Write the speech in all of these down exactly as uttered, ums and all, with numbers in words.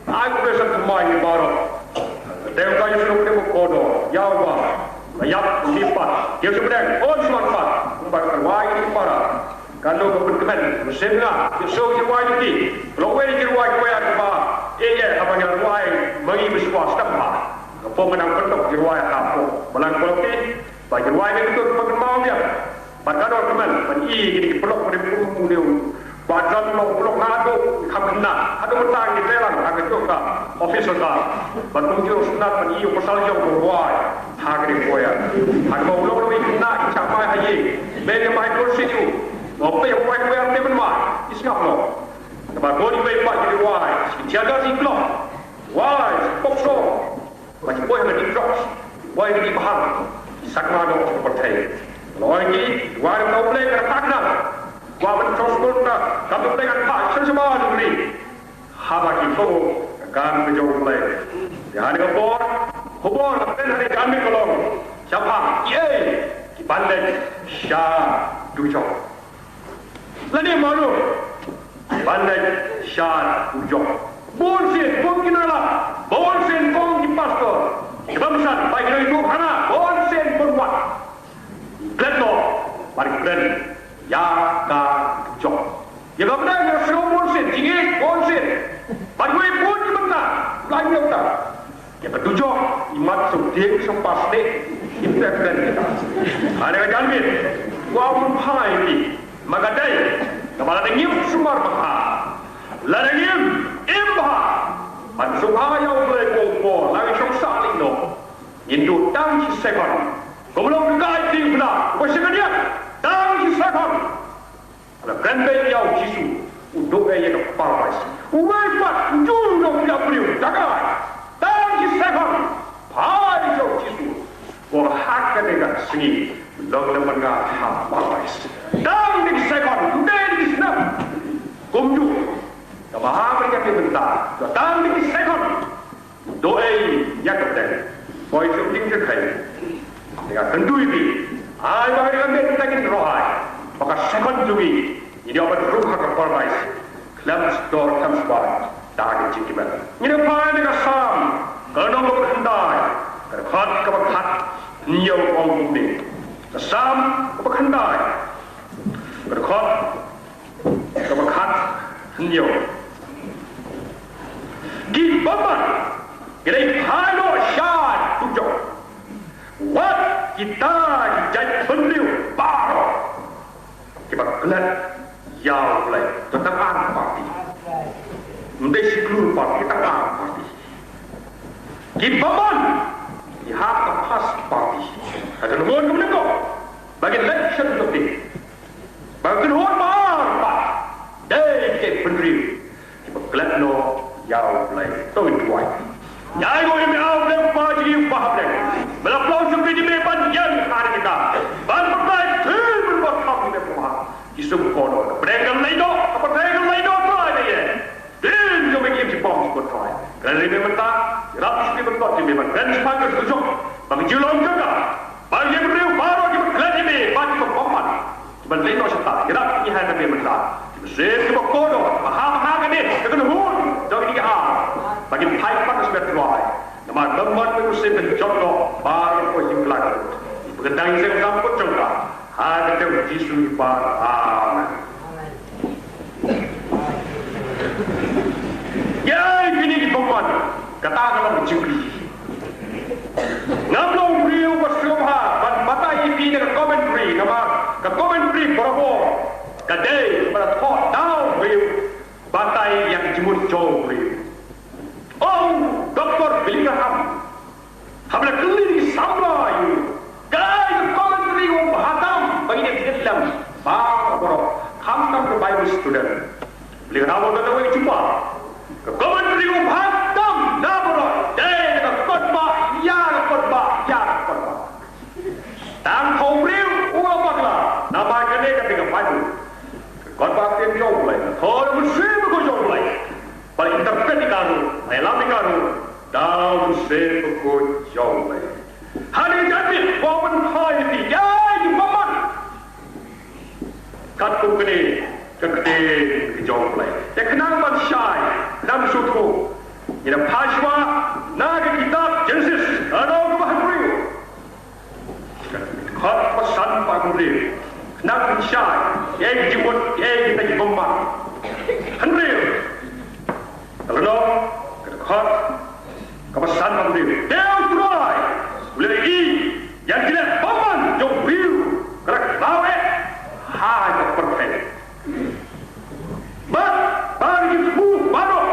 Ai khublei shibun ïa phi baroh. Dei ka ïa sngewbha ïa ka kordor, ïa uba la ïap, ki pat, ïa sngewbha, on sngewbha pat, kumba ka rwai ïa ki para. Ka long ka pynkmen, mynsiem nga, ïa sngewbha ïa ki. Long wei ki rwai, ki wei ïa ka ba, eh, ïa, haba ngi rwai, ma ngi mynshuwa stem ha. Ka pom ka nang pyntok ki rwai ha pom balang pyntok ki, ba ki rwai ngi kyntur pynmaw ïa. Bad ka dor kmen ban i kine ki paralok ba dei kum une u Bah John Long, paralok naduh kham khynnah haduh mynta ngi trei lang ha kajuh ka office sorkar. Bad kumjuh ruh sngewtynnat ban i ïa u pasal jong u rwai ha kane ka choir. Ha kaba u long ruh i khynnah i shah mai ha ïing. Mei ne mai pyrshit ïa u. Ba pei u rwai choir te ban mai. I sngap noh. Kaba bun iwei pat ki rwai. Ki thiaga ki klop. Rwai, pop song. Ba ki poi ha ki drugs, poi ha ki bhang, ki sakma noh ki pyrthei. Loi ki, wa ka U Blei ka phah na. Wa ban trust na, ka U Blei ka phah sha sha ba duri. Haba ki ko ka kam ka jong U Blei. Ïa ha ka por, khubor ka pen ha ka mi ka long. Sha ba ki ei, ki ban leit sha dujok. Lane malu ban leit sha dujok. Bun sien, bun ki nongïalam, bun sien, bun ki pastor, ki bamsap ba ki nongïalam hana, bun sien, bun wat. Klet noh ban klet ïa ka dujok. Ïa ka bneng ïa sngewbha bun sien, jingïeit bun sien. Ban wei bun ki bynta, lai bynta. Ïa ka dujok, i mat shu tieng shu pas ne, i pep pep kita. Hane ka janmiet, wa un phai ki, ma ka dei, kaba lada ngim sumar bha, lada ngim im bha, ban sngewbha ïa U Blei ko por, la ngi shong sah lei noh. Ngin duh tang shi second. Kumno ka kai ti bla, wa shi ka dia, tang shi second. La kren beit ïa u Jisu, u duh ei ïa ka paradais. U wei pat, u ju u dong pia briew, dakai. Tang shi second, phai ïa u Jisu. Ko ha kane ka sngi, long lem nga ha paradais. Tang shi second, u dei shi snam. Kumjuh, ka ba ha ka ïa ka bynta, tang shi second. Duh ei ïa ka bteng. Poi suk jingkyrkhu. Te nga kyntu ïa phi. Ai ba ka met ka kin rohai. Ba ka second jong ngi, ngi ïoh ban rung ha ka paradais. Khlem sdor khlem sbai. Da ka jingkmen. Ngi dang phai na ka Salm. Ka lynnong kaba khyndai. Ka dkhot kaba khat. Hynñiew ong kumne. Ka Salm kaba khyndai. Ka dkhot kaba khat hynñiew. Ki bymman ki dei phai noh sha dujok. Wat kita ki jaitbynriew baroh kiba klet ïa U Blei. To tang ar parti. Ym dei shi klur parti, tang ar parti. Ki bymman ki ha ka first party. Ka kynhun ka mynta ko ba kin leit sha dujok. Ba ka kynhun ba ar pat dei ki bynriew kiba klet noh ïa U Blei. To ngin duwai. Ïa ko ïa me, A U Blei Kpa jong ngi uba ha bneng. Me la pynlong sha ngi me ban ïeng ha kane ka, ban batai thil ban bor kham ïa me Kpa. Ki sum ko noh. Ka bneng kan leit noh, ka pyrthei kan leit noh, Trai me ïa. Din jong me ki im ki pom ki put Trai. Kren ri me mynta, ïarap sha ki bynta ki me ban kren shaphang ka dujok. Ba ki jinglong jong ka. Ba ki briew baroh kiba klet ïa me, ba kiba bymman. Kiba leit noh shata, ïarap ïa ki ha ka me mynta. Kiba sep kiba kordor, ba ha, ba ha kane, ka kynhun jong ki ha. Ba kin phai pat sha me Trai. Namar bymman me u sep ban jop noh, baroh ko jingkhlaiñ. Ba kin dang sep ka put jong ka. Ha ka kyrteng u Jisu ngi pan. Amen. Ïa kine ki bymman, kata ka long ka jingkylli. Ngam long briew ba sngewbha ban batai ïa phi na ka commentary, namar ka commentary barabor ka dei ba la thoh da u briew batai ïa ka jingmut jong u briew. Ong Doktor Billy Graham, haba la kylli ki samla ïa u, kaei ka commentary u bha tam ba ngin ïa klet lem baroh, khamtam ka Bible student. Billy Graham u ong, kawei ka jubab, ka commentary u bha tam na baroh dei na ka kot ba ïa ka kot ba ïa ka kot ba. Tang ka u briew u la bakla namar kane ka dei ka Bible. Ka kot ba ktien jong U Blei, ka kot ba ktien jong U Blei. Ba la interpret ïa ka ruh, ba la ïalam ïa ka ruh da u Mynsiem Bakhuid jong U Blei. Hangne ka bit ba u pynphai ïa phi ïa ki bymman. Katkum kane ka ktien ka jong U Blei. Te khnang ban shai, khnang ban sngewthuh. Ngi da phai shuwa na ka kitab Jenesis, ka lynnong kaba hynriew, ka dkhot kaba san bad hynriew. Khnang pynshai ïa ki jingmut, ïa kita ki bymman. Hynriew, ka lynnong, ka dkhot kaba san bad hynriew. Te U Trai u la ïohi ïa ki leh bymman jong u briew, ka la khlaw eh ha ka pyrthei. Bad ba ki jingthmu baroh,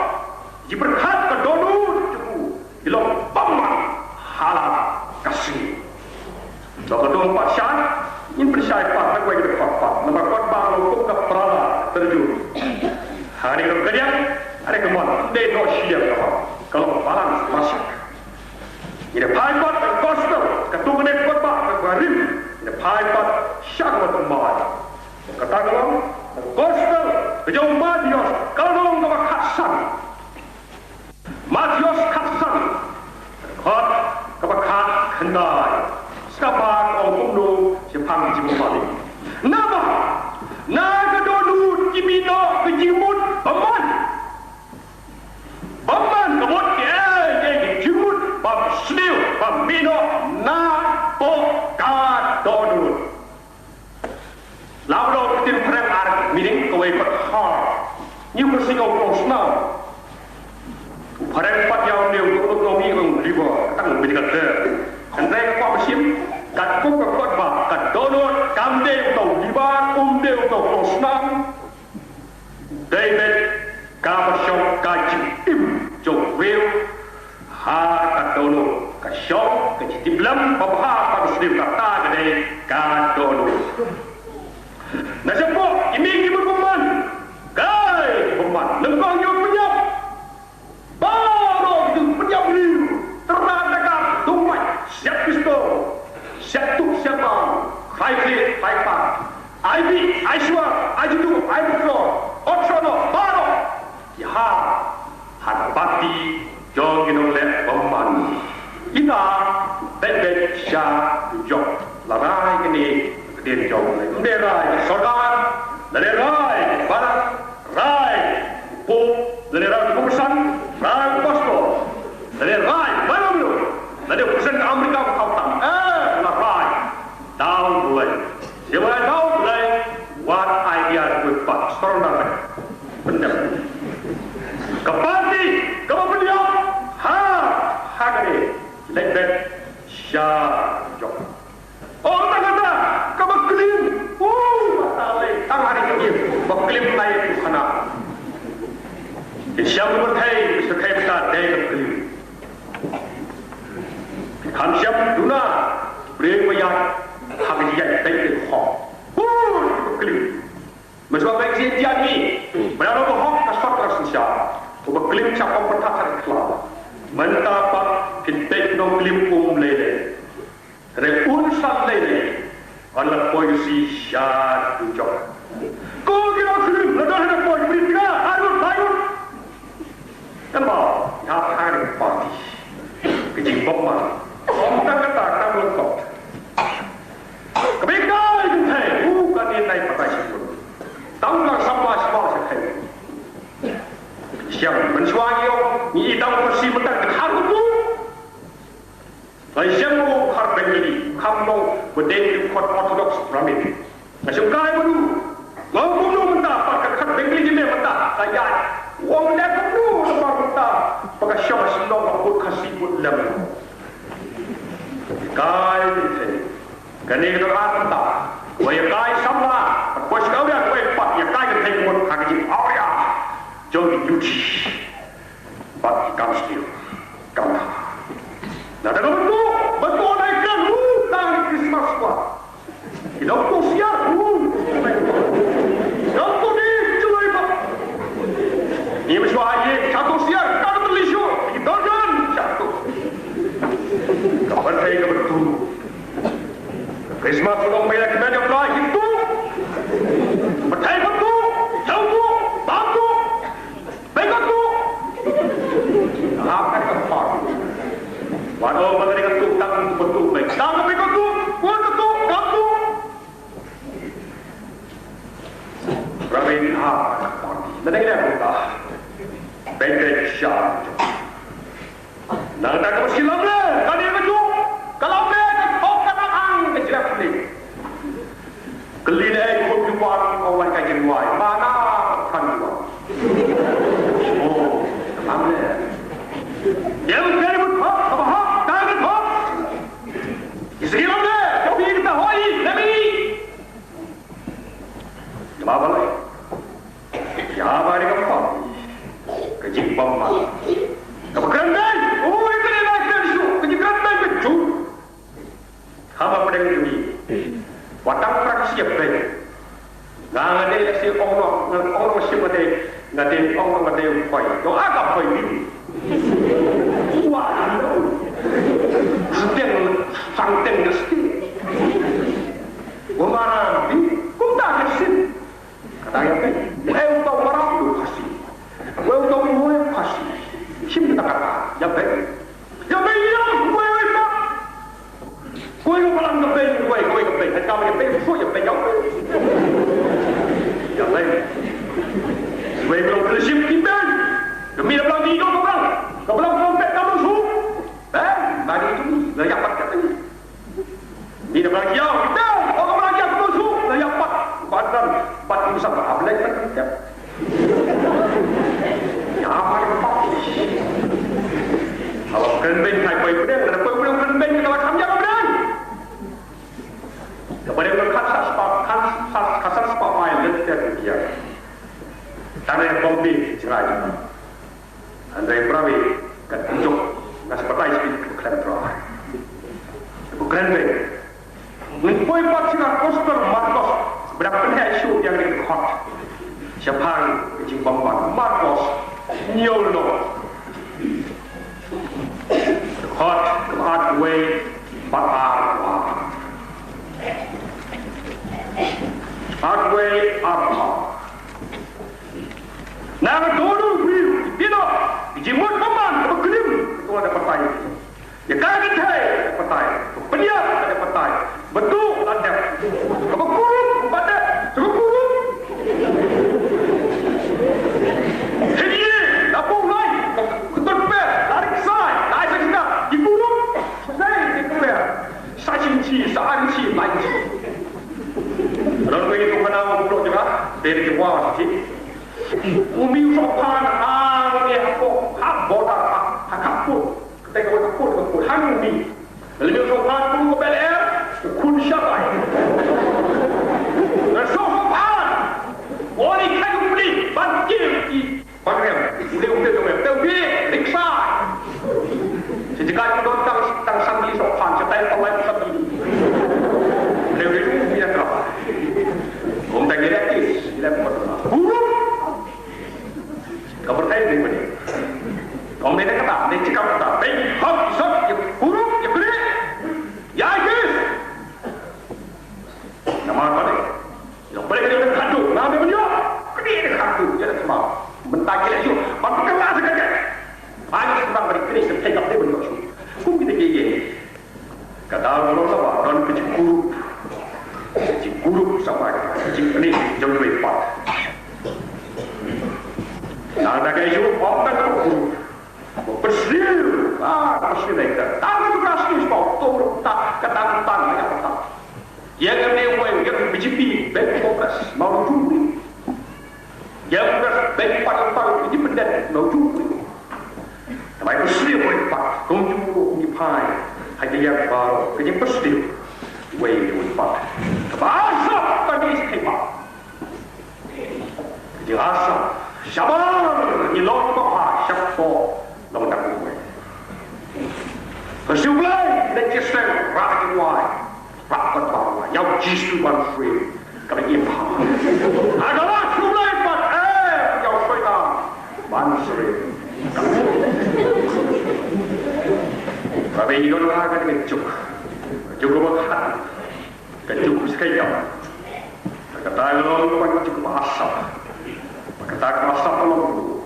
ki jingpyrkhat ka dohnud jong u, ki long bymman ha la ka sngi. To ka dong pat sha, ngin pynshai pat na kawei ka dkhot pat. Namar kot ba long kum ka para terjun. Hangne ka dong kadiang, hangne ka mon, ym dei noh shiliang ka mon. Ka long balang marshak. Ngi da phai pat ka gospel, katto katne kot ba ka barim. Ngi da phai pat sha kaba thymmai. Kata ka long ka gospel ka jong u Mathaios, ka lynnong kaba khatsan. Mathaios khatsan, dkhot kaba khatkhyndai. Sngap ba ka ong kumno shaphang jingmane. Naba na ka dohnud ki mih noh ka jingmut bymman. Bymman ka mut ki ei, ki ei ki jingmut ba sniew, ba mih noh napoh ka dohnud. Lada u ktien phareng ar meaning, kawei pat heart. Ngi ong ka sngi ka long snam. U phareng pat ïa une u dohnud u ong liver, ka tang medical term. Hynrei ka kwah ban shim, katkum ka kot ba ka dohnud kam dei uta u liver, um dei uta u long snam. Dei beit kaba shong ka jingim jong u briew ha ka dohnud, ka shong ka jingtip lem babha ba ka sniew, kata ka dei ka dohnud. Na shapoh ki mih ki bymman, kaei bymman? Nyngkong ïa u pynïap. Baroh ki pynïap briew, tyrwa, daka, dum wait, siat pistol, siat tuh, siat bam, khlai khlieh, khlai kpat, ai bih, ai shuwa, ai judu, ai bukor, ot shoh noh, baroh ki hap ha ka party jong ki nongleh bymman. Kita beit beit sha jong, la rai kane ka ktien jong, ym dei rai ka sorkar, la dei rai ka balang, rai u pope, lane rai u kongsan, rai u pastor, lane rai u Prime Minister, lane u President ka Amerika, u khamtam, eh, la rai da U Blei. Ïa ba rai da U Blei, wat ai ïa u pat, surrender. Pyndep. Ka party kaba pynïap, ha, ha kane, leit beit sha jong. Oh, tang kata, kaba klim. Oh, kata lei, tang hari klim. Ba klim lai tu khana. Ki shem ba thei, ba thei ba dei ba klim. Kham shem duna, briew ba ïaid ha ka jingïaid dei dei khong. Oh, ba klim. Mynshuwa ba ïa ki jingïaid ngi, ba ïa ba hok ka sot ka synshar. Uba klim sha pom pyrthat ha ka khlaw. Mynta pat phin peit nongklim um lei lei. Re un san lei lei. Wan la poi u si sha dujok. Ko ki nongklim la don ha poi bri tnga, ha lut, ha lut. Kan ba ïa ha ri party. Ka jingbok ma. Ong tang kata ka lut kok. Ka bynta ka jingthei, u ka ni nai patai shibun. Tang ka samba samba sha thei. Siang mynshuwa ïoh, ngi i tang ka si mynta ka khar ku. Lai siang u khar Bengali, kham nong, bedeng khot Orthodox Brahmin. Nga shim kai badu. Ngau kumno mynta, pat ka khar Bengali jin mynta, ka ïaid. Wong dei kumno, lepas mynta, pa ka shong shnong, ka put Khasi put lem. Kai jingthei. Kane ka dang ar mynta. Wa ïa kai samla. Pat poi sha ka uriaw, wa ïa pat ïa kai ka thei ka mut ha ka jingawria jong ki duty. Bad ki kam sniew. Kam na. Na da ka bynta, bynta na i kren, hu, tang Christmas wa. Ki dang tu siar, hu. Dang tu di, chloi ba. Ni mynshuwa ïa, ka tu siar, ka tu lishu, ki dorjan, ka tu. Ka ban thei ka bynta. Christmas u long ba ïa ki men jong Trai ki tu. Pyrthei ka tu, jong tu, bam tu. Pyrthei ka tu. Hap ka tu. Wat ong ba ka tu tang tu tu. Tang pyrthei ka tu, pun ka tu, kam tu. Rabbi ha. Nadeng ïa ka. Beit beit sha. Nangta ka ba shi lamle, ka dei ka juk, ka lamle, ka thok, ka dang ang, ka jrep ni. Kylli ne khun ki wan, ong wan ka jingwai, mana kan wan. Oh, lamle. Yang kari mut hok, ka ba hok, ka ba hok. Isi lamle, ka bi kita hoi, nabi. Jemma balei? Ïa ba dei ka pop, ka jingbymman, ka ba kren beiñ. Oi, ka dei ba kren shuh, ka jingkren beiñ ka jur. Haba pdeng jong ngi, wat tang practice ïa beiñ. Nga, nga dei lehse ong noh, nga ong noh shuh, nga dei, nga dei ong noh nga dei u phai. Ïoh aka phai ni. Wah, no. Sdang, sdang, sdang. Kumara bi, kumta ka sdang. Kata ïa phi, wei u tau marap u Khasi. Wei u tau u Khasi. Shim kata kata, ïa phi. Ïa phi, ïa, wei, wei, pa. Wei u balang ka phi, wei, wei ka phi. Hai kam ïa phi, fu ïa phi, ïa phi. Ïa phi. Wei u tau shim ki phi. Kami dah balang di ka balang. Ka balang ka phi ka balang su. Eh, bagi tu, dah ïa pat kat ni. Ni da ba ïa, da, oh, ka ba ïa, ka su, da ïa pat, pat dan, pat musafir, ah, belai pat. Ïa, pat, pat. Haba kren beiñ, hai, poi pdeng, da poi pdeng, kren beiñ, ka la kham ïa ka pdeng. Ka pdeng ka khat sat spah, khat sat, khat sat spah mail, lynter India. Tang ïa Bombay, jngai jngai. Hynrei para bangeit, ka jong nga sa batai shi ka khlem trai. Ka kren beiñ. Ngin poi pat sha ka Gospel Markos, ba da pynheh shuh ïa kane ka dkhot. Shaphang ka jingbymman Markos, hynñiew lynnong. Dkhot, kaba arphew wei, bad arphew ar. Arphew wei, arphew ar. Na ka dohnud u briew, ki tied noh, ki jingmut bymman, kaba klim, ka la dep batai. Ïa ka kynthei, ka dep batai. Ka pynïap, ka dep batai. Ba duh, la dep. Kaba kurup, ba dep. Kaba kurup. Hynrei, la pynlait, ka tut pet, la rik sai, la ai sa shisha, ki kurup, sai, ki kurup. Sa shisha, sa shisha, la shisha. Ron ko itu kana ko blok juga, dari Jawa, sih. Umi u Sohphan, ah, ni hapoh, ha border, ha, ha Khappur. Kata ka Khappur, Khappur, ha umi. Lada u Sohphan pun ko Bel Air, u khun shabai. Lada u Sohphan, wan i kai u pli, ban kil i, ban rem. Ule, ule, ule, ule, ule, riksa. Sejak itu don tang, tang sambi Sohphan, setai tawai sambi. Ule, ule, ule, ule, ule. Kum tang ule, ule, ule, ule. Burung. Ka pyrthei dei mynne. Ong dei na kata, dei jingkam kata. Dei hok, sot, ïa kurup, ïa kri. Ïa kis. Namar ba dei. Ïa pyrthei dei khadduh, na dei mynne. Kri dei khadduh, ïa dei sma. Mynta ki la ïoh, ban pynkylla sa ka jait. Ba ngi sdang bad kri sa thei kap dei ban ïoh shuh. Kum kita ki ïa. Ka daw jong ngi ba don ka jingkurup. Ka jingkurup sa ba ka jingpyni jong kiwei pat. Nangta ka ïa u ong ka kurup. Ba pynsniew, ah, pynsniew ka. Tang ka jingkurup ba to ruh ta ka tang tang ka ta. Ïa ka ne wei ïa ka B J P, bad focus, ma u jumri. Ïa u ras bad pat pat independent, ma u jumri. Namar ka sniew wei pat, kum ju kum i phai, ha ïa baroh, ka jingpynsniew wei wei pat. Ka ba sap ka ni sniew pat. Ka jingïasam, shabar, ngi long ba ha, shapoh, long da kumwei. Ka siew Blei, da jingïaseng, rah jingwai. Rah ban bawa, ïa u Jisu ban swe, ka ba im ha. Ynda la shu leit pat, eh, ïa u Soitan ban swe. Ka ba i don la ka juk. Ka juk ba khat. Ka juk ba skei ïa. Kata ka long ban juk ba asap. Kata ka asap long.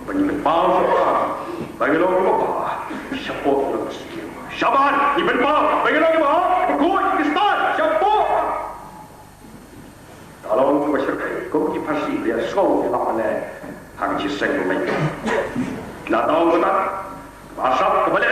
Ba ngi pynpaw shabar, ba ngi long kiba bha, shapoh ngi long. Shabar, ngi pynpaw, ba ngi long kiba bha, ba ngi Khristan, shapoh. Ka long kiba shyrkhei, kum ki Pharisi, ba ïa sngew ïa lap ne, ha ka jingïaseng ba mei. Na tang kata, ba asap, kaba leh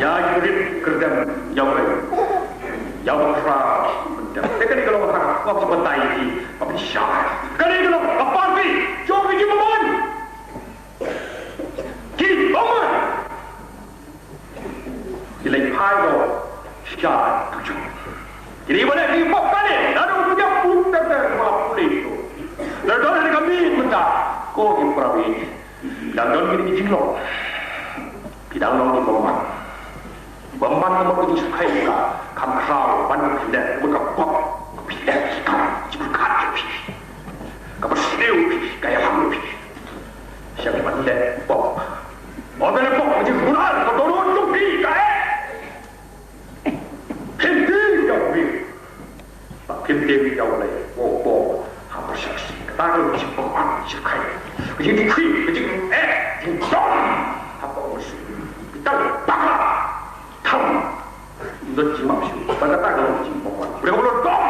Ïa ki rit kyrdem, ïa u rei, ïa u khraw. Te kane ka long ha ka batai ki, ka pynshai. Kane ka long ka party jong ki jingbymman. Ki bymman. Ki leit phai noh sha tu ju. Kine ba leh ki pop kane, naduh u ïap u ter ter ba pule tu. Naduh kane ka miet mynta, ko ki para bangeit. Dang don kine ki jinglong. Ki dang long ki bymman. Bymman namar ka jingshyrkhei ka kham khraw ban ka pynleh, ka pop, ka pynleh ki kam jingpyrkhat jong phi. Kaba sniew phi, ka ïalam phi. Sha ban leh pop. Mo ban leh pop, ka jingkular ka dohnud jong phi ka eh. Kynti ïa u Blei. Ba kynti ïa u Blei. Wo, wo. Ha pyrshah shi. Kata ka jingpynman, jingkhai. Ka jingkhih, ka jing eh, jingdom. Ha pyrshah shi. Kita bakla. Tham. Ndo jingmam shi. Ba kata ka jingpynman. Blei u dom.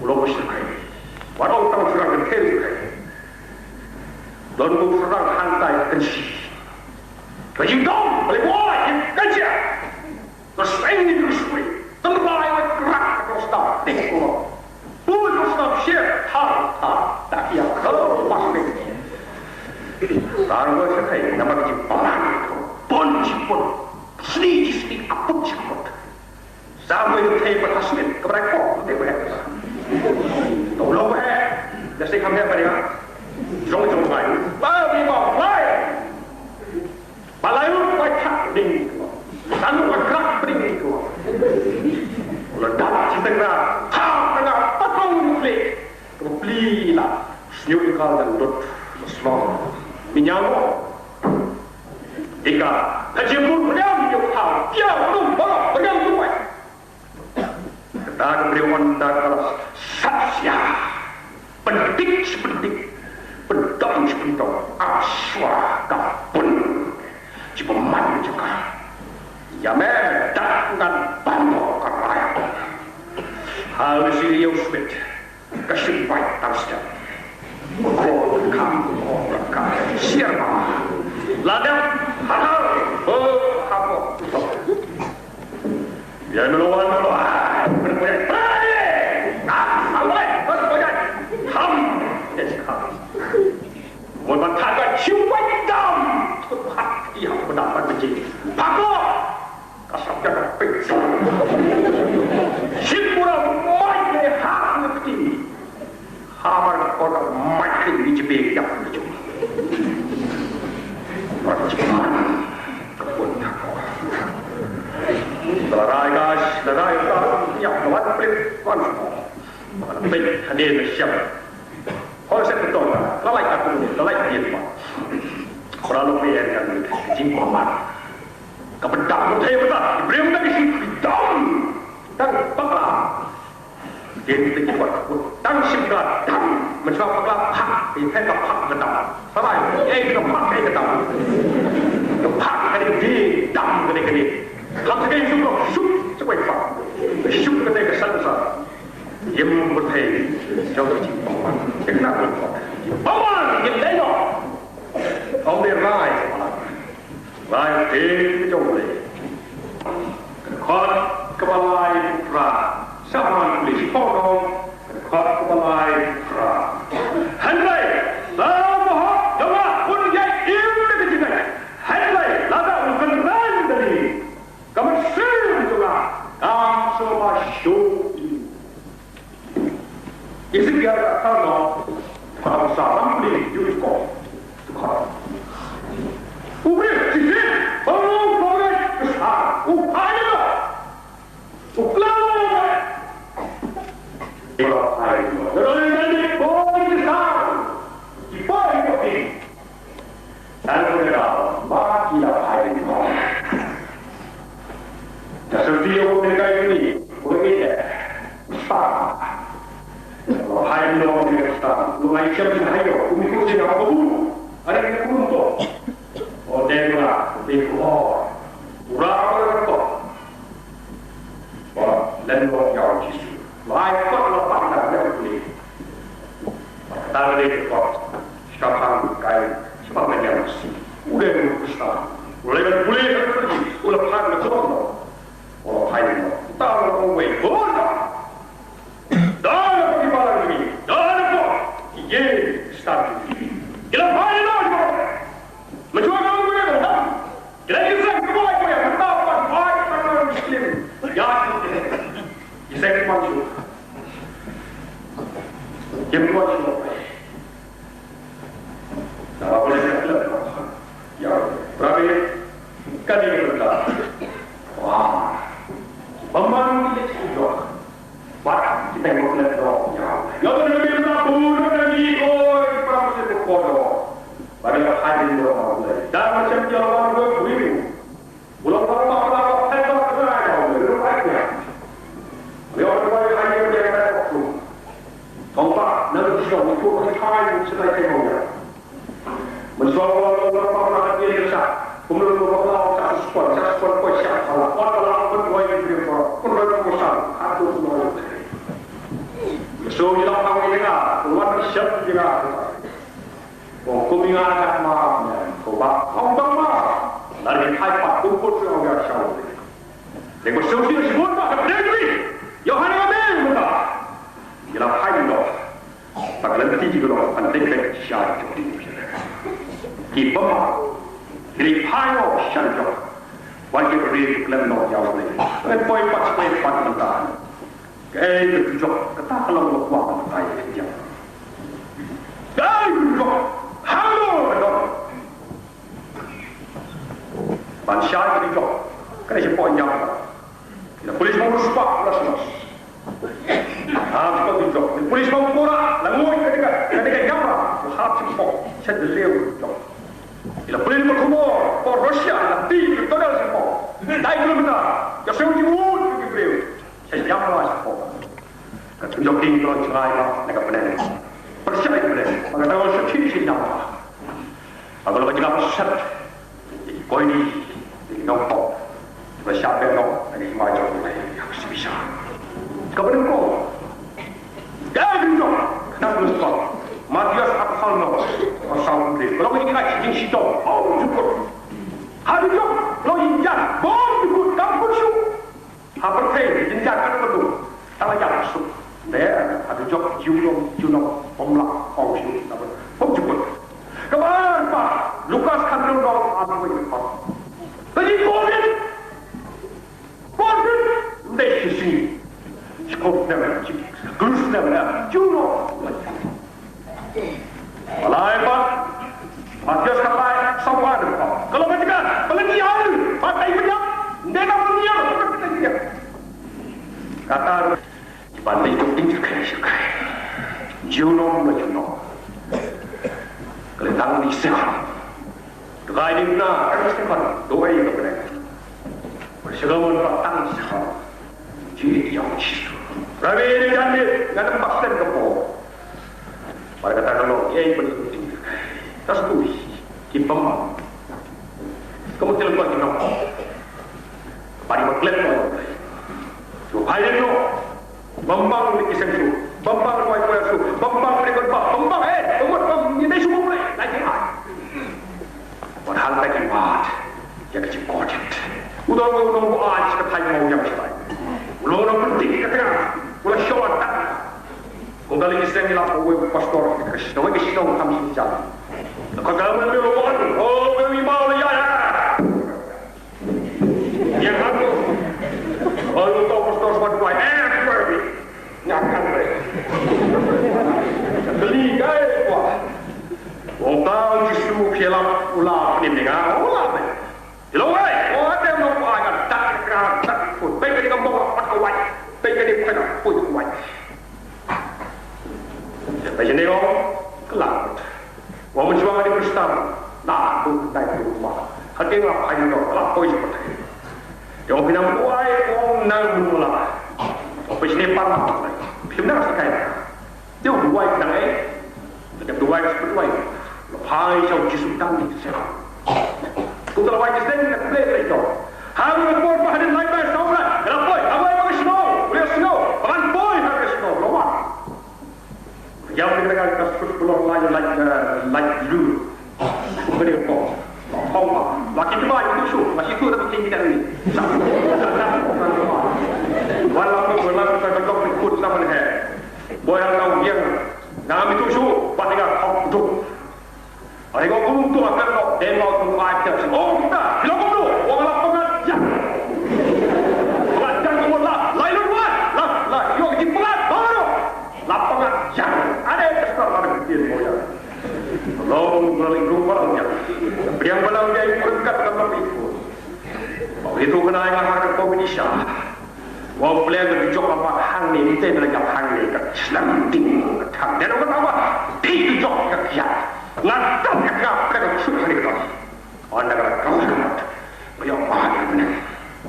U long u shyrkhei. Wat ong tang u shyrkhei, u shyrkhei. Don u shyrkhei hangtai kynshi. Ka jingdom, ka leh boi, ka jia. Ka seng ni ka sui. Tang bai wat krak ka stam. Tik ko. Pun ko stam shir. Thar, thar. Tak ya. Kalau pas ni. Tang ko shyrkhei, namar ka jingpynman. Pun jingpun. Sni jisni, aput jingaput. Sa wei thei ba khasnit ka brai ko te ba. To lo ba. Da se kam he ba ya. Jong jong bai. Ba bi ba bai. Ba lai lu bai thak ding. Sa lu ba krak ding ko. La da ci teng na. Thak teng na. Patong ni klik. Ka pli la. Sñiuh ïa ka dang dot. Slong. Miñam. Ika. Ka jingmut pdiang ïa ka. Ïa ka dum ba pdiang tu wai. Kata ka briew wan da ka la sat sia. Pyndik shi pyndik. Pyndom shi pyndom. Aswa ka pun. Shi pynman jaka. Ïa me dak ngan ban ka raya. Al Wazir ïa u switch. Ka shim beit tang step. Ko ka, ko ka, siar ba. Lada, ha, ha, oh, ha, oh. Ya, no, no, no, no. Ah, ah, ah, ah, ah, ham. Yes, ham. Mon ban thad ka shim beit dam. Thut hat, ïa, ba dam ban bejing. Phak ko. Ka sap ïa ka peit. Shin pura mai ne ha ne kti. Ha mar ko ka mai kti ni jibe ïa ka peit. Ka pun ka ko. La rai gas, la rai ka, ïa, ka wan peit, wan. Peit, hade na siap. Hol se putong, la lai ka tu, la lai ka dia. Khora lo pe kan jing ko mar. Ka bedam ko thai bedam, ibrahim da ki shi dam. Dang pakla. Dia kita ki buat. Dang shi ka dam. Mencuba pakla pak, di thai ka pak ka dam. Sabai, eh ka pak eh ka dam. Ka pak ka di dam ka di ka di. Hak ka di suk suk suk pak. Suk ka di ka san sa. Yem ko thai, jauh ka jing pangwan. Kena ko. Pangwan, yem dai no. Ong dei rai. Rai te jong le. Khot kaba lai pra. Saman puli si pong. Khot kaba lai pra. Hynrei, la mo ho, jong la, un yai im de jingai. Hynrei, la da un kan ran de ni. Ka mynsiem jong nga, kam sngewbha shuh. Ezekiel ka kyrno, ka bsa lam pli jut ko. U briew, jijin, bangun, bangun, besar, u kaya, u klam, u kaya, u kaya, u kaya, Tang ko da ba ki la phai noh. Da syrti ïa u ne kai ni, u ne eh. Sa. Phai noh ne sa. Lu ngai chem ni hayo, u mi ku sing ha bu. Ada ni ku to. O de la, de ko. Ura ko ko. Ba, len lo ya u Jisu. Lai ko lo pa da ne ku ni. Tang dei ka kot, shipang kai, shipang ka ñiam. U dei u Khristan. U dei u pule, u la phai na kot no. U la phai no. Tang u wei, u la. Da na kot ki balang ni, da na kot. Ki ye, Khristan. Ki la phai no, ki la. Mynta ka u wei, u la. Ki la ki zeng ki bai, ki la. Mynta u bai, bai, bai, bai, Muslim. Ya, ki zeng ki bai, Ym wan shuh. Naba pule ka khlem. Ïa, prabe, kane ka bynta. Wah. Bamban ki leh ki jok. Bad kita yang khlem jok. Ïa. Ïa, kane ka bynta pun ka ni, oi, para muslim ko do. Bad ka hadin do. Dan macam jalan gue, gue. Ulang ulang ulang ulang ulang ulang ulang ulang ulang ulang ulang ulang. Leo ulang ulang ulang ulang ulang ulang. Tong pa, na lu sio, ni ko ni kai, ni sedai kai mo ya. Mensual ulang ulang ulang ulang ulang dia desa. Kumul ulang ulang ulang ulang satu sekon, satu sekon koi siap. Kalau kuat kalau pun koi ni beri kor, pun beri kor satu, satu ulang ulang. So ni lang tang ni dengar, keluar siap dengar. Ko kum ïa ka ma ko ba ong ba ma. Lar ni hai pat kum ko shu ong ïa shaw. Dei ko shu shu shu ba ka dei ni. Yohan ïa me mu ka. Ïa la hai no. Pak lan ti ji ko lo an dei ka sha. Ki ba ma. Ki hai no sha jo. Wan ki ri lan no ïa le. Ngan poi pat poi pat man ta. Kaei ka jujok, kata ka long ka kwah ka tai ka jam. Kaei ka jujok, hangno ka dong. Ban shai ka jujok, kaei ka poi jam. Ina pulis mo ruspa, ruspa. Ah, ka jujok. Ina pulis mo pura, la ngoi ka dika, ka dika jam. Hap si po, sed leu jujok. Ina pulis mo kumor, por Russia, la ti, ka dal si po. Dai kilometer, ka sew ji wut, ki breu. Sa ïam la sa ko. Ka tu jok ding ko jngai la na ka pdeng. Pyrshah ka pdeng. Ka ta sa chi chi ïam la. Ka la ka jngai pyrshah. Ko ni. Ni no ko. Ba sha pe no. Ni ma jok ni. Ya si bisa. Ka pdeng ko. Ïa ka jong, khnang ba Matius arphew saw, arphew saw, ka long ïa ka jingshitom, bym jukut. Ha ka jong, long ïa ka, bym jukut, kam kut shuh. Ha pyrthei, jynjar katba long, tang la ïap suk. Te, ha ka jong, junom, junom, bym lah ong shuh, bym jukut. Kaba ar pat, Lukas khathynriew, arphew wei. Te jingkordit. Kordit, ym dei shi sngi. Shi kordit, shi klur snem, junom. Balei pat? Matius khatlai, saw khatwei. Ka long ka jaka ba la ngi ai, ba dei ba ïap, ym dei ba la ngi ai, ba dei ba ïap. Kata Ban leit duk ding jingkhein jingkhein. Junom la junom. Ka la dang di sekon. Dei ding na ka sekon. Dei ka bneng. Ba sekon ba tang sekon. Jied ïa u Jisu. Rabi, ni jan ni, ngan ym bak sen ka por. Bad kata ka long, ïa, ban leit duk ding jingkhein. Ka sngewthuh ki bym. Ka mut ki long ki nong. Bad ki ba klet mo. Ki ba phai dei mo. Bym bang leit ki seng shuh, bym bang leit wai kwai shuh, bym bang leit kon bah, bym bang, eh, bym bang, bym, ngi dei shuh bym leit, leit ki ai. Wat hangta ki wad ïa ka jingkordit. U don u nong u ai shi ka thaiñ mawïang shi thaiñ. U long u nong pynthik ka tnga, u la shong ha tnga. Kumta leit ki seng, ngi lap uwei u pastor, ka shnong, ka shnong kham shisha. Ka ka mut u wan, oh, u wan, u wan, u wan. Ïa ka tu. Baru tahu pastor semua tuai. Eh, tuai. Ngakan, eh. Beli, eh, tuai. Wong tahu Jisu, kialam, ulah, ni, ni, ah, ulah, eh. Hello, eh. Oh, ada yang mau, ah, tak, tak, tak, tak. Baik, dia ngomong, apa kau, eh? Baik, dia bukan, apa kau, eh? Te phi ïa ong, ka la mut. Wa mynshuwa nga dei Khristan, nga dei Khristan, nga dei Khristan. Hynrei nga phai noh, nga la poi sha pyrthei. Te ong phi nang duwai, ong nang duwai la. Ong phi shane pat ma, phim nang sa kai. Te ong duwai nang ei. Te duwai sa duwai. La phai sha u Jisu tang di se. Kumta la wai Jisu tang di se. Ha ka por ba hadien lai ba saw la. Ka la poi, ha wai ba ka shnong, ka shnong. Ba kan poi ha ka shnong, la wan. Ïa, ka ka sut pulong lai, lai, eh, lai lu. Ka dei ko. Hong, la ki ba itu su, la ki tu da ki ni kan ni. Wala ko, wala ko, ka dok ni kut na man he. Boy ang tau yang. Na mi tu su, ba ni ka hong tu. Ai ko kum tu akan ko, den ko tu ai tu. Oh, kita. Bila ko tu, wala ko ngat. Ya. Wala jang ko la, lai lu wa. La, la, yo ki pula, baru. Lapangan yang ada yang terserah pada kecil moyang. Long balik rumah yang yang balang dia ikut kat dalam itu. Bang itu kena yang harga kombinasi. Wong plan ke jok apa hang ni, ente nak jok hang ni kat selam ding kat hang. Dia nak apa? Di jok kat kiat. Ngan tak kat kat kat kat. Wan da ka la kawei ka mat. Ba ïoh ba ïa bneng.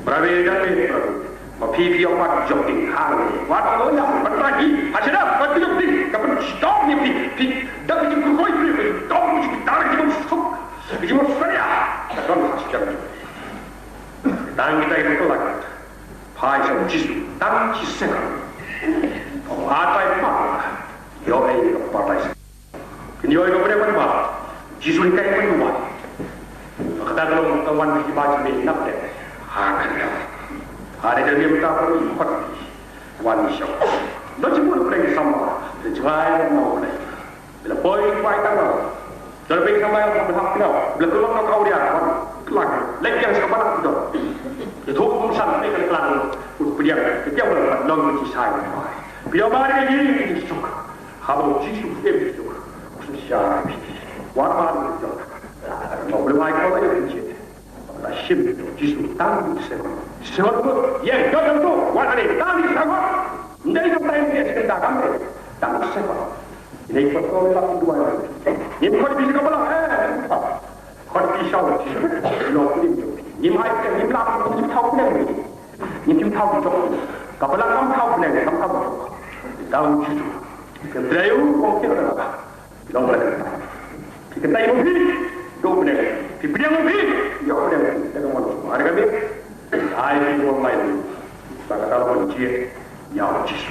Ba la wei da wei ba la wei. Ba phi phi ïoh ba jop ding ha la wei. Wat la ïoh ba tra hi. Ha sha da ba jop ding. Ka ban stop ni phi. Phi da ka jingkyrkhu phi. Phi da ka jingkyrkhu phi. Ka jingkyrkhu phi. Ka don ha sha da. Tang kita ïa ka lak. Phai sha u Jisu. Tang shi sekon. Ba tai ma. Ïoh ei ka ba tai. Kin ïoh ïoh bneng ban wad. Jisu hikai ban wad. Kata ka long ka wan ki ba jingmih nap de. Ha ka dei. Ha dei ka mih mynta ka long khot. Wan sha. Don jingmut bneng samla. Te jngai ban wad bneng. Bila poi bai tang. Don bneng samla ban hap kynnoh. Bila ka long ka awria wan. Klang. Lek yang sa ka balang don. Te thuk kum san te ka klang. Ut pdiang. Te pdiang ban long ki sai. Pdiang ban ki suk. Haba u Jisu u sdang u sdang. U sdang sha phi. Wat ma u sdang. Ma u lem ai ko la ïa u sdang. La shim u Jisu tang u sdang. Sdang u ïa ka dang tu. Wat ani tang u sdang. Ndai ka tang u sdang tang kam. Tang u sdang. Ini ko ko la dua. Ini ko di ka bala. Eh. Ko di sha u Jisu. Lo ku ni. Ni mai ke ni la ku ni tau ku ni. Ngim shym thaw jok. Ka balang kam thaw bneng, kam thaw jok. Thaw Jisu. Ka dei u ong ki ka long bneng. Phi ka dei u phi. Do bneng. Phi bneng u phi. Ïoh bneng. Te ka mon. Ar ka mi. Ai phi ong mai. Ba ka dei u ong jied. Ïa u Jisu.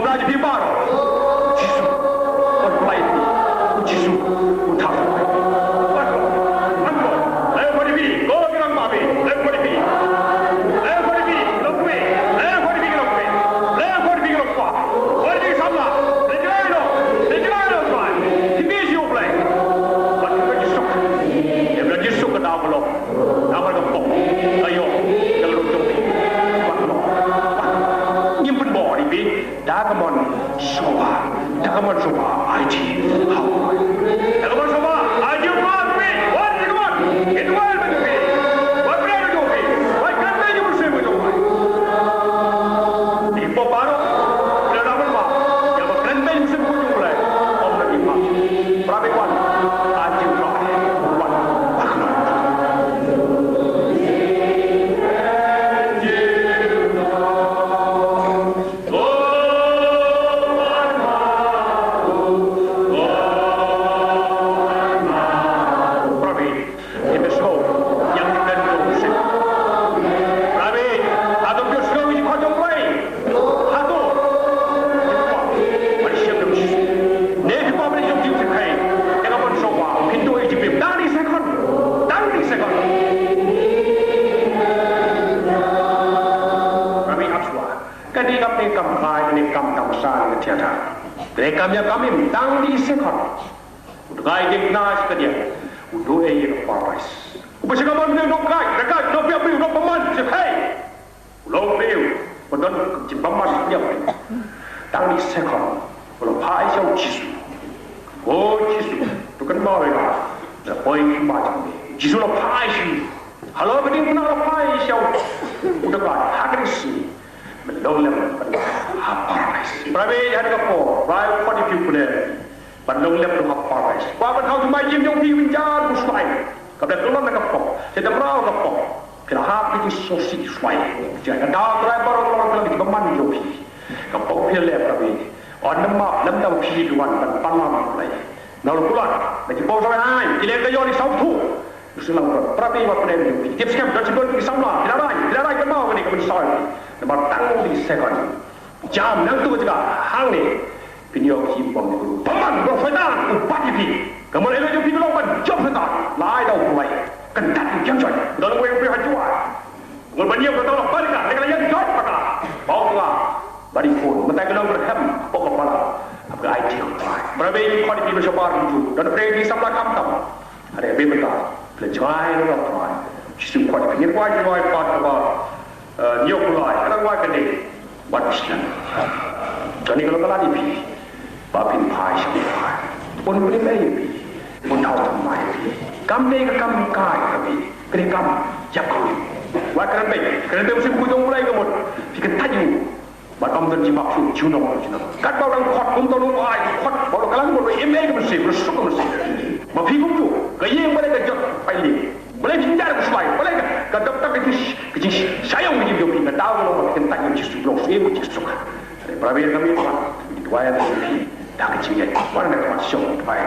Khublei ïa phi baroh. Jisu un pynlait ïa phi. U Jisu un thap. Wan ko, wan ko. Leh khot ïa phi, ko ki rangbah phi. Leh khot ïa phi. Leh khot ïa phi, long kmie. Leh khot ïa phi, long kmie. Leh khot ïa phi, long kpa. Khot ïa phi samla. Leh jrong ïa u, leh jrong ïa u Trai. Phi phi sha U Blei. Bad phi phi suk. Ïa phi suk ka daw ka long. Namar ka pop ka ïoh ka la ruh jong phi. Wat noh, wat noh. Ngim pynbor ïa phi da ka mon sngewbha, da ka mon sngewbha. Ai ji ha U Blei. Da ka mon sngewbha ai ji ha U Blei. Wan ïa ka mon, ïa ka mon ba jong phi. Wan pynbor ïa jong phi. Ba baroh, ïa la ban ma, ïa ba kren beiñ mynsiem khuid jong U Blei, ym da ki ma. Para bangeit, ka jingkyrpad, wan, wan. Para bangeit, Ïa ka sngew ïa u Blei. Para bangeit, hato phi sngew ïa ka jong U Blei? Hato? Phi kwah ban ïashem bad U Jisu? Ne phi kwah ban ïashem bad U Jisu? Ïa ka ban sngewbha phin duh ïa u Jisu, tang khatduh second. Tang khatduh second. Para bangeit, ap shuwa. Kane kam dei kam kai, kane kam tamasa, kane theater. Kane kam ïa kam im, tang khatduh second. U dei ka jingkyrmen sha ka diang. U duh ïa ka paradais. U ba sha ka mon u dei u nongkai, nongkai, nongbiang briew, nongpynman, sha ka hei. U long briew, ba don jingbymman sha ka diang. Tang khatduh second. U la phai sha U Jisu. O Jisu, to kynmaw ïa nga. Da poi ki ma jong me. Jisu la phai sha u. Halor ka diengphna la phai sha u. U dei ka ha ka sngi. Ban long lem ha paradais. Para bangeit, ha kane ka por, Trai u khot ïa phi u khynnah. Ban long lem ha paradais. Kwah ban thaw jingmai jingim jong phi, win jan u shuwai. Kaba dei ka long na ka pop. Te da mraw ka pop. Phi la hap ïa ki sngewsih shuwai. Te ka daw Trai baroh ka long ka long ki bymman jong phi. Ka pop phi leh para bangeit. Ym da map lem da phi duwan ban pan lam U Blei. Na u kular, na ki pop shuwai ai, ki leh ka ïoh ni saw thu. Shu lang para bangeit, wat pyneh ïa phi. Tip skhem, don shibun ki samla, ki la rai, ki la rai kynmaw kane ka mynsiem. Namar tang khatduh second. Jam nangtu ka jaka hangne. Phin ïoh ki bom ni guru. Bymman, bro Soitan, u bat ïa phi. Ka mon ïa phi ka long ban jop Soitan. Lai da u Blei. Kyntat ïa u kiang jot. Don wei u phi ha juwa. Ngol ban ïoh ka tang ban ka. Leka la ïa jot baka. Bau ka. Bari phone. Mynta ka long berhem. Bau ka pala. Ap ka ai ti. Para bangeit, khot ïa phi ba shabar tu. Don pyneh ïa phi samla khamtam. Hynrei ha bynta phi la jngai na u Trai. Jisu khot ïa phi, ngin wai, ngin wai pat kaba, eh, ñiew pulai, ka dang wai kane. Wat sngewsih. Kane ka long ka lad ïa phi. Ba phin phai sha U Trai. Un pynmih ïa phi. Un thaw thymmai ïa phi. Kam dei ka kam kai ka phi. Ka dei kam ïap ka phi. Wat kren beiñ, kren beiñ u Jisu, u Trai U Blei ka mut. Phi kyntait ïa u. Bad ym don jingmap shuh, junom, junom. Katba u dang khot, kumta u dang ai, khot, bad u dang klang, bad u im ei ka mynsiem, u suk ka mynsiem. Ma phi kumjuh, ka ïing balei ka jot paili. Balei phi jar ka shuwai, balei ka, ka dap tang ka jing, ka jingshai ïa ka jingim jong phi, ka daw ka long ba phi kyntait ïa u Jisu, long shuh ïa u Jisu. Para bangeit, ka mih pat, duwai ïa phi, da ka jingngeit, wan na ka mat shong, duwai.